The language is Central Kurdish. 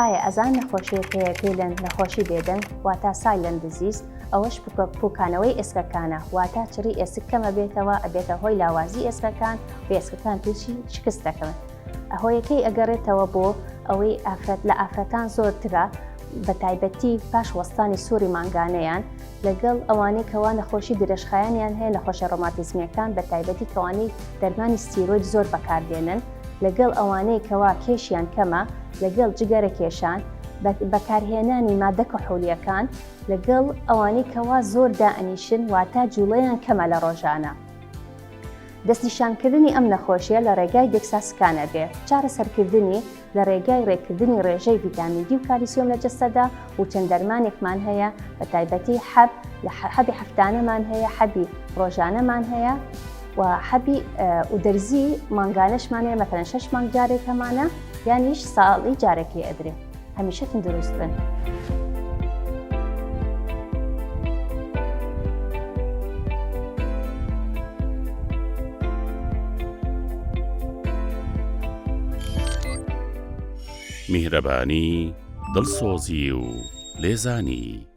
ئایا ئەزان نەخۆشیەک هەیە پێی لەن نەخۆشی بێدەنگ واتا Silent Disease ئەوەش پوکانەوەی ئێسکەکانە واتا چڕی ئێسک کەمەبێتەوە ئەبێتە هۆی لاوازی ئێسکەکان و ئێسکەکان تووشی شکست دەکەون هۆیەکەی ئەگەڕێتەوە بۆ ئەوەی ئافرەت لە ئافرەتان زۆرترە بە تایبەتی پاش وەستانی سوڕی مانگانەیان لەگەڵ ئەوانەی کەوا نەخۆشی درێژخایەنیان هەیە نەخۆشە ڕۆماتیزمیەکان بە تایبەتی کەوانەی دەرمانی ستیرۆید زۆر بەکاردێنن لەگەڵ ئەوانەی کەوا کێشیان کەمە لەگەڵ جگەرە کێشان بەکارهێنانی مادە کحولیەکان لەگەڵ ئەوانەی کەوا زۆر دائەنیشن واتا جوڵەیان کەمە لە ڕۆژانە. دەستنیشانکردنی ئەم نەخۆشیە لە ڕێگای DEXA scan ئەبێ، چارەسەرکردنی لە ڕێگای ڕێککردنی ڕێژەی ڤیتامین دی و کالیسیۆم لە جەستەدا و چەند دەرمانێکمان هەیە بە تایبەتی حەب لە حەبی هەفتانەمان هەیە حەبی ڕۆژانەمان هەیە و حەبی و دەرزی مانگانەشمان هەیە مەتەن شەش مانگ جارێک هەمانە یانیش ساڵی جارێکی ئەدرێ هەمیشە تەندروست بن. میهرەبانی، دڵسۆزی و لێزانی.